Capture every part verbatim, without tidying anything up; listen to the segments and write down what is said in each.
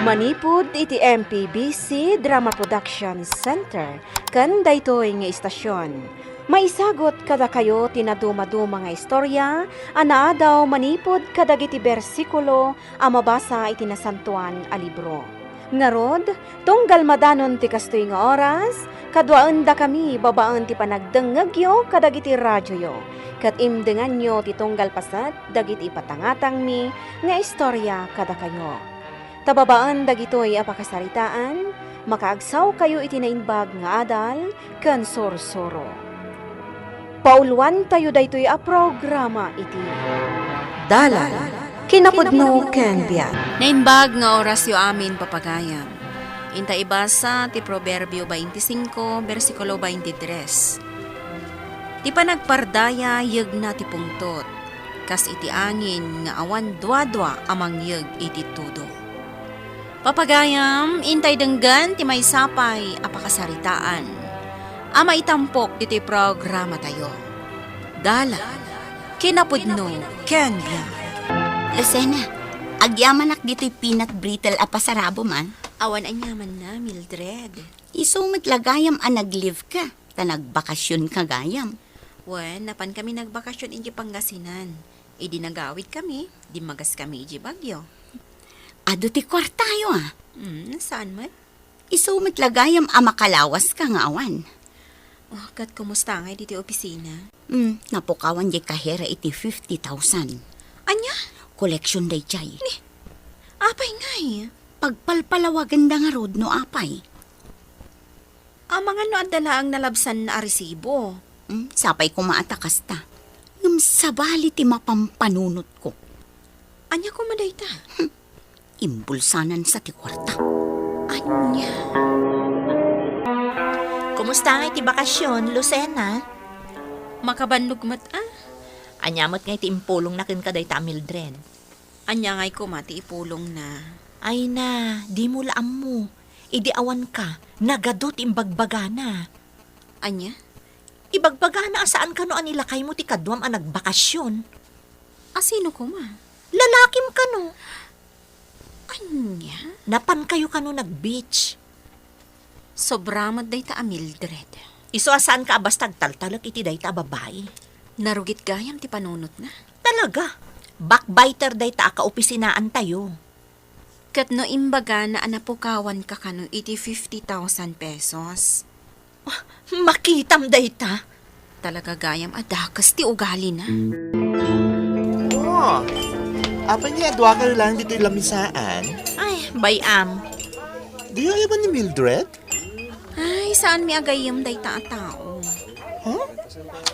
Manipud iti M P B C Drama Production Center ken daytoy nga istasion, maisagut kadakayo ti nadumaduma nga istorya a naadaw manipud kadagiti bersikulo a mabasa iti Nasantoan a Libro. Ngarud, tunggal madanon ti kastoy nga oras, kaduaendakami babaen ti panagdengngegyo kadagiti radioyo, ket imdenganyo ti tunggal paset dagiti ipatangatangmi nga istorya kadakayo. Ta babaen dagitoy a pakasaritaan, makaagsawkayo iti naimbag nga adal ken sursuro. Pauluantayo daytoy a programa iti Dalan, Kinapudno ken Biag. Naimbag nga orasyo amin, papagayam. Inta ibasa ti Proverbio twenty-five, bersikulo twenty-three. Ti panagpardaya yegna ti pungtot, kas iti angin nga awan duadua a mangyeg iti tudo. Papagayam, intay denggen ti maysa pay a pakasaritaan a maitampok ditoy programatayo. Dalan, kinapudno, ken biag. Lucena, agyamanak ditoy peanut brittle a pasarabom, a. Awan aniamanna, Mildred. Isu met la gayam a nag-leave ka, ta nagbakasyon ka gayam. Wen, napan kami nagbakasyon iti Pangasinan. Idi nagawid kami, dimmagas kami iti bagyo. Adu ti kuartayo, a. Hmm, saan met? Isu met la gayam a makalawas ka nga awan. Oh, ket kumusta ngay ditoy opisina? Hmm, napukawan diay kahera iti fifty thousand. Ania? Koleksyon daydiay. Ni, apay ngay? Pagpalpalawagenda ngarud no apay. Amangan no adda laeng nalabsanna a resibo. Hmm, sapay koma a ta kasta. Ngem sabali ti mapampanunotko. Ania koma dayta? Hmm, imbulsanan sa ti kuarta. Ania? Kumusta ngay ti bakasyon, Lucena? Makabannog met, a. Ania met ngay ti impulongna kenka dayta a Mildred? Ania ngay koma ti ipulongna? Ay na, dimo la ammo. Idi awanka, nagadu ti imbagbagana. Ania? Ibagbagana a saan kano a nilakaymo ti kaduam a nagbakasyon. A sino koma? Lalakim kano. Ania? Napan kayo kano nag-beach. Sobra met dayta a Mildred. Isu a saanka a basta agtaltalek iti dayta a babai. Narugit gayam ti panunotna. Talaga? Backbiter dayta a kaopisinaantayo. Ket no imbagana a napukawanka kano iti fifty thousand pesos? Ah, makitam dayta. Talaga gayam a dakes ti ugalina. Oh, apay nga aduakayo laeng ditoy lamisaan? Ay, bay-am. Diyo ayaban ni Mildred? Ay, saanmi a gayyem dayta a tao. Huh?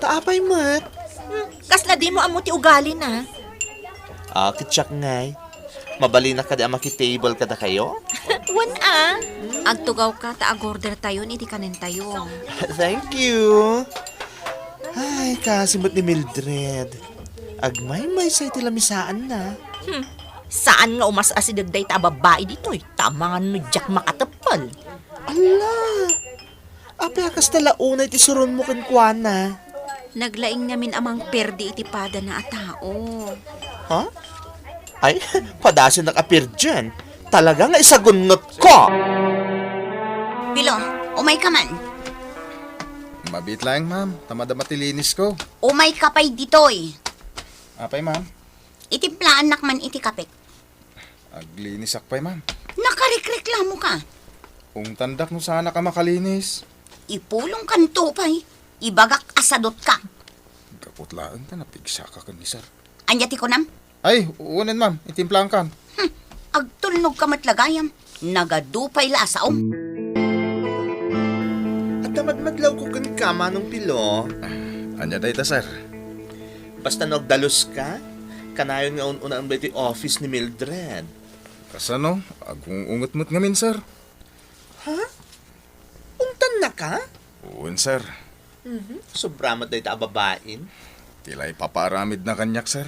Ta apay met? Hmm, kasla dimo ammo ti ugalina? Ah, ket siak ngay. Mabalinak kadi a makitable kadakayo? Wen a. Agtugawka ta agordertayon iti kanentayo. Thank you. Ay, kaasi met ni Mildred. Agmaymaysa iti lamisaanna. Hmm. Saan nga umas-asideg dayta a babbai ditoy? Ta amangan no diak makateppel. Ala! Apay a kasta la unay ti suronmo kenkuana? Naglaing ngamin a mangperdi iti padana a tao. Ha? Ay, padasenak a perdian. Talaga nga isagunnotko! Pilo, umayka man. Mabiit laeng, ma'am. Ta madama ti linisko. Umayka pay ditoy. Apay, ma'am? Itimplaannak man iti kape. Aglinisak pay, ma'am. Nakarikreklamoka. Ungtandak no saanak a makalinis. Ipulongkanto pay. Ibagak a sadotka. Gapu laeng ta napigsaka ken ni sir. Ania ti kunam? Ay, unen, ma'am. Itimplaankan. Hmm. Agtulnogka met la gayam. Nagadu pay la a saom. Adda madmadlawko kenka, Manong Pilo. Ania dayta, sir? Basta no agdaluska, kanayon nga un-unaem daytoy office ni Mildred. Kasano? Agung-unget met ngamin, sir. Ha? Ungtannaka? Wen, sir. Mhm. Sobra met dayta a babain. Ti la ipapaaramidna kaniak, sir.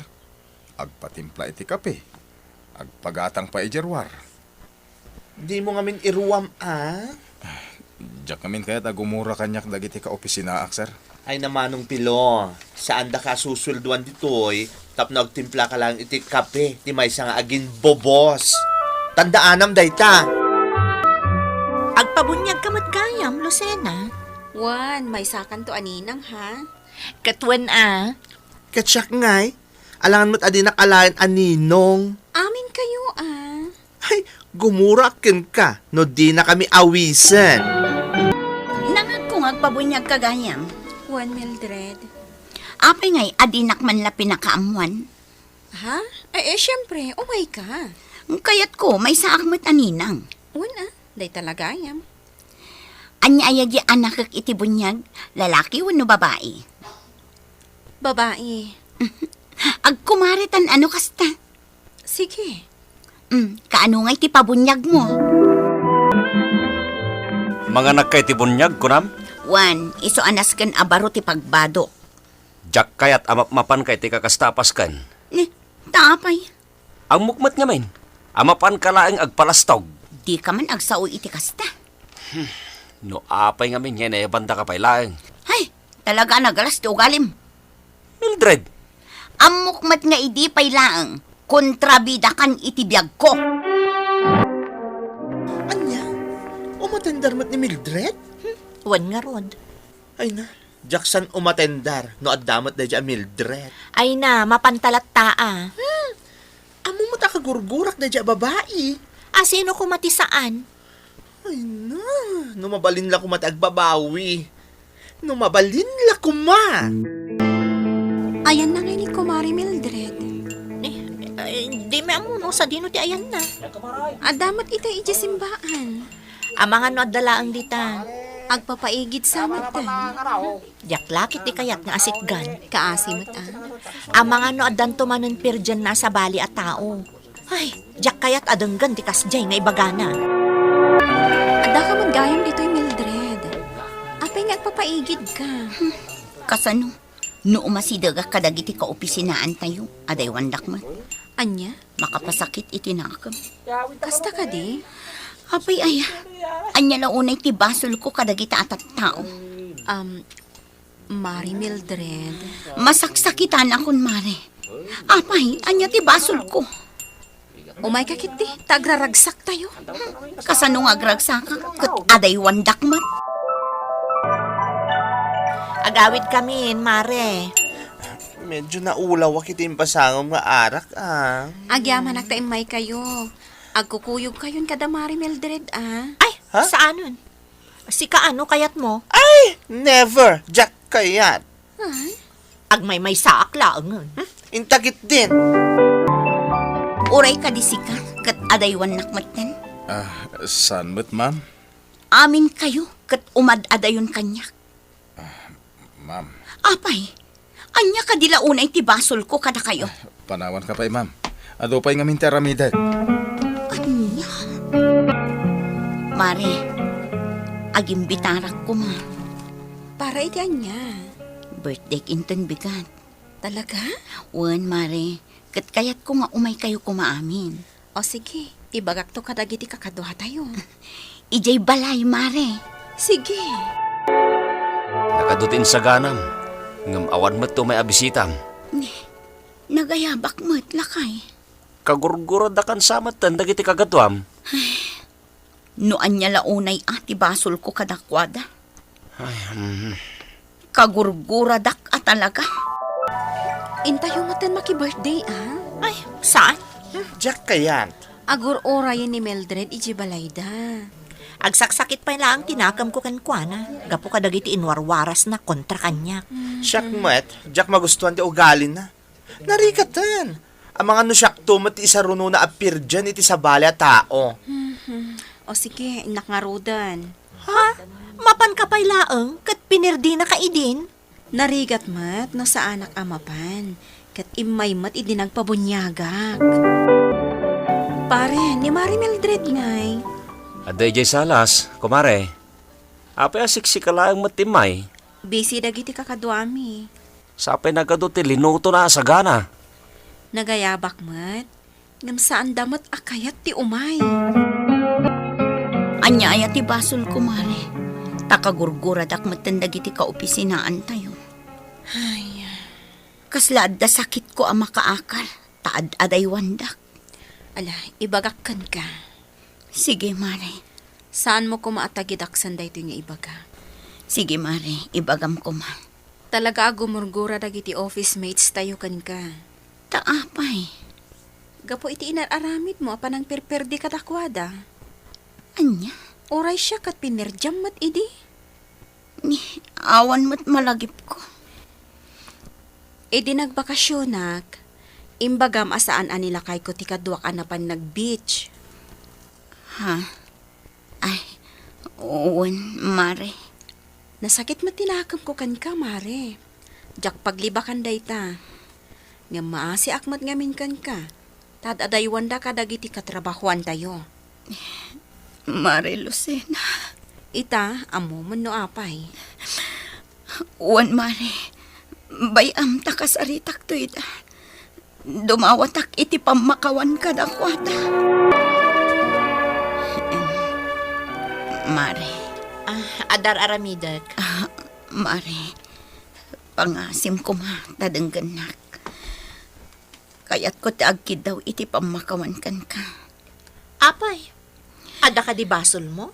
Agpatimpla iti kape. Agpagatang pay idiay ruar. Dimo ngamin iruam, a? Diak ngamin kayat a gumura kaniak dagiti kaopisinaak, sir. Ay, Manong Pilo, saandaka a susueldoan ditoy tapno agtimplaka laeng iti kape ti maysa nga aginbobos. Tandaanam dayta. Agpabuniagka met gayam, Lucena. Wen, maysakanto a ninang, ha? Ket wen a. Ket siak ngay, alangan met a dinak alaen a ninong. Aminkayo, a. Ay, gumurak kenka no dinakami awisen. Nangngegko nga agpabuniagka gayam. Wen, Mildred. Apay ngay a dinak man la pinakaammuan? Ha? Ay, eh, siyempre, umayka. Kayatko, maysaak met a ninang. Wen a, dayta la gayam. Ania aya di anakek iti buniag, lalaki wenno babai? Babai. Agkumare tan ano kasta? Sige. Mm, kaano ngay ti pabuniagmo? Manganakka iti buniag, kunam? Wen, isu a nasken a baro ti pagbadok. Diak kayat a mapmapanka iti kakasta a pasken. Ni, ta apay? Ammok met ngamin a mapanka laeng agpalastog. Dika man agsao iti kasta. Hmm, no apay ngamin nga inayabandaka pay laeng. Hay, talaga a nagalas ti ugalim. Mildred! Ammok met nga idi pay laeng, kontrabidakan iti biagko. Ania? Umatender met ni Mildred? Hmm, wen ngarud. Ay na, diak saan umatender no adda met daydiay a Mildred. Ay na, mapanta latta a. Hmm, ammom met a kagurgurak daydiay a babai. A, sino koma ti saan? Ay na, no mabalin la koma ti agbabawi. No mabalin la koma. Ayanna ngay ni Kumare Mildred? Eh, eh, dimi ammo no sadino ti ayanna. Adda met ita idiay simbaan. Amangan no adda laeng dita. Agpapaigid sa met. Diak la ket ti kayat nga asikgan. Kaasi met a. Amangan no addanto manen pirdianna a sabali a tao. Ay, diak kayat a denggen ti kasdiay nga ibagana. Addaka met gayam ditoy, Mildred. Apay nga agpapaigidka? Hmm, kasano? No umasidegak kadagiti kaopisinaantayo, adaywandak met. Ania? Makapasakit iti nakem. Kasta kadi? Apay aya, ania la unay ti basolko kadagita a tattao? Um, Mare Mildred. Masaksakitanakon, Mare. Apay, ania ti basolko? Umayka ketdi, ta agraragsaktayo. Kasano nga agragsakak? Ket adaywandak met. Agawidkamin, Mare. Medyo naulawak iti impasangom nga arak, a. Agyamanak ta immaykayo. Agkukuyogkayon kada Mare Mildred, a. Ay, ha? Saanen? Sika, ano kayatmo? Ay, never! Diak kayat! Ay. Agmaymaysaak laengen. Hmm? Inta ketdin. Uray kadi sika, ket adaywannak metten. Ah, saan met, ma'am? Aminkayo, ket umad-adayon kaniak. Ah, ma'am. Apay, ania kadi la unay ti basolko kadakayo? Ah, panawanka pay, ma'am. Adu pay ngamin ti aramidek. Ania? Mare, agimbitarak koma. Para iti ania? Birthdayk inton bigat. Talaga? Wen, Mare. Ket kayatko nga umaykayo koma amin. O sige, ibagakto kadagiti kakaduatayo. Idiay balay, Mare. Sige. Nakadutin saganam, ngem awan met ti umay a bisitam. Nagayabak met, lakay. Kagurguradakan sa metten dagiti kakaduam. No ania la unay a ti basolko kadakuada. Ay, mm. Kagurguradak a talaga. Intayo metten maki-birthday, a? Ay, saan? Hmm, diak kayat. Agur-urayen ni Mildred idiay balayda. Agsaksakit pay laeng ti nakemko kenkuana, gapu kadagiti inwarwarasna kontra kaniak. Mm. Siak met, diak magustuan ti ugalina. Narigaten. Amangan no siakto met ti isarunona a pirdian iti sabali a tao. Mhm. O sige, innak ngaruden. Ha? Mapanka pay laeng ket pinirdinaka idin? Narigat met no saanak a mapan, ket immay met idi nagpabuniagak. Pare, ni Mare Mildred ngay. Adda idiay salas, kumare. Apay a siksika laeng met ti immay? Busy dagiti kakaduami. Sapay nagadu ti linutona a sagana. Nagayabak met, ngem saanda met a kayat ti umay. Ania aya ti basolko, Mare? Ta kagurguradak metten dagiti kaopisinaantayo. Ay. Kasla adda sakitko a makaakar, ta ad-adaywandak. Ala, ibagak kenka. Sige, Mare. Saanmo koma a tagidaksan daytoy nga ibaga. Sige, Mare, ibagam koma. Talaga a gumurgura dagiti office mates tayo kenka. Ta apay? Gapu iti inar-aramidmo a panangperperdi kadakuada. Ania? Uray siak ket pinerdiam met idi. Ni, awan met malagipko. Idi nagbakasionak, imbagam a saan a nilakayko ti kaduak a napan nag-beach. Ha? Ay, wen, Mare. Nasakit met ti nakemko kenka, Mare. Diak paglibakan dayta. Ngem maasiak met ngamin kenka, ta ad-adaywanda kadagiti katrabahoantayo. Mare Lucena. Ita, ammom no apay. Wen, Mare. Bay-am ta kasaritakto ida. Dumawatak iti pammakawan kadakuada. Mare. Ah, adar aramidek. Ah, Mare, pangasim koma ta denggennak. Kayatko ti agkiddaw iti pammakawan kenka. Apay, adda kadi basolmo?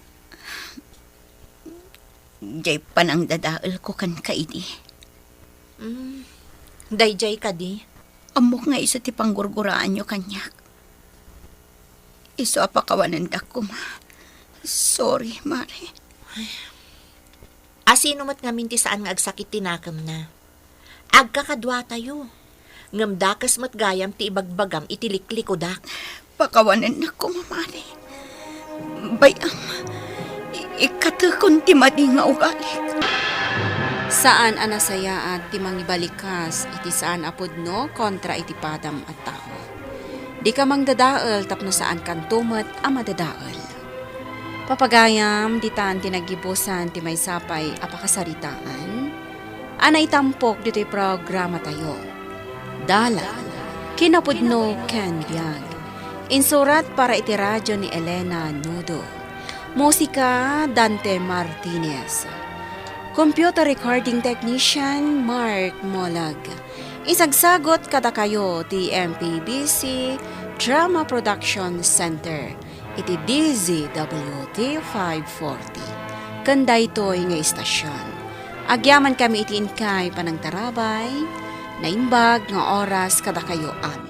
Jay panangdadaelko kenka idi. Mm, dayjay kadi? Ammok nga isu ti panggurguraanyo kaniak. Isu a pakawanendak koma. Sorry, Mare. Asino met ngamin ti saan nga agsakit ti nakemna? Agkakaduatayo. Ngem dakes met gayam ti ibagbagam iti liklikudak. Pakawanennak koma, Mare. Bay-am, i-, ikkatekon ti madi nga ugalik. Saan a nasayaat ti mangibalikas iti saan a pudno kontra iti padam a tao. Dika mangdadael tapno saankanto met a madadael. Papagayam, ditan ti naggibusan ti maysa pay a pakasaritaan a naitampok ditoy programatayo. Dalan, kinapudno ken biag. Insurat para iti radio ni Elena Nudo. Musika, Dante Martinez. Computer recording technician, Mark Molag. Isagsagot kadakayo ti M P B C Drama Production Center iti D Z W T five forty. Ken daytoy nga istasion, agyamankami iti inkay panangtarabay, naimbag nga oras kadakayo amin.